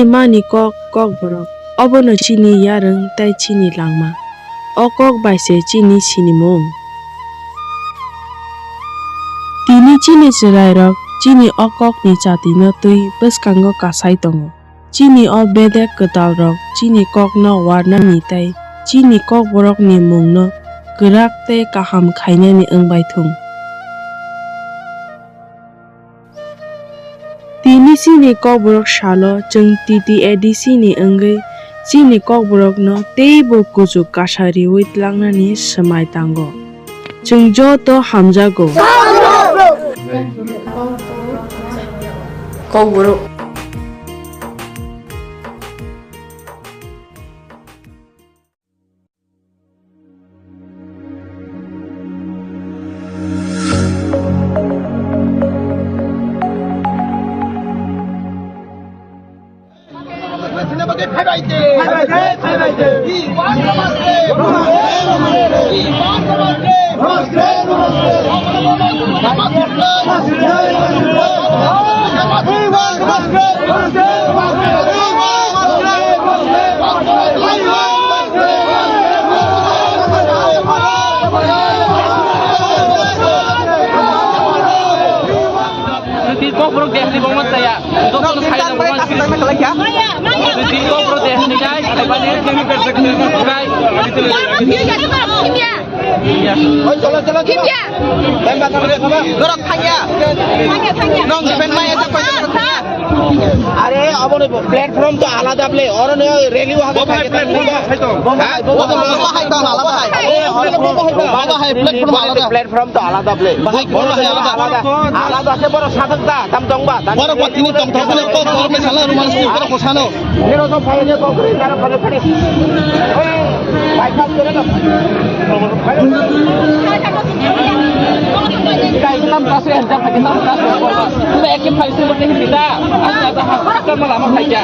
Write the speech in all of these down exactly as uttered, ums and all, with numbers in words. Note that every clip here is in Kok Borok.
Mani kok, Kokborok, obono chini yarwng tei chini langma. O kok bai se chini sinimung. Tini chini chwrairok chini o kokni chatino twi bwskango kasai tongo. Chini o bedek kwtalrok chini kokno warnani tei chini Kokborokni mungno kwrak tei kaham khainani wng bai thung. Tini chini Kokborok salo chwng T T A D C ni wngwi chini Kokborokno teibo kuchuk kasa riwi tlangnani swmai tango. Chwng joto hamjago. Kokborok. Kokborok desni bongma chaya. Jotono sai rok bongma si. Kokborok desni jai, sai bani. Jai. Oi, cholo, cholo, cholo. Dorok thangya. Nong defend mai asa koi dorok thangya. Are, aboni platform to alada ble, oro ne rally wa. Bo bhai platform to hai to. Ha? Bo bhai, bo bhai to alada. Are, oro bo bhai to. Bo bhai platform alada. Platform to alada ble. Bhai, bo bhai alada. Alada, alada se boro sadak da, tam tong ba. Boro patini tong tong ne ko boro me sala rumal si boro ko sano. Nero to phai ne ko kri dara phai phai. Oi, bhai ka kre na. Kai tam ta se, tam ta se. Tule ek phai se boro ne da. Asta ta ha, ta mala ma phai ja.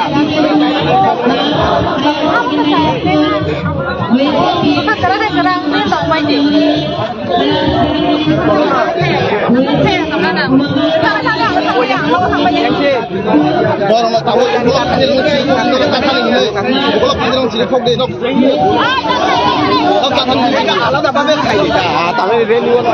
Borokno tabuk takhali hinwi, ukolog panjrang chiri phok de, nok. Nok takhali hinwi alada babe khai de. Ah, takhali rally wano.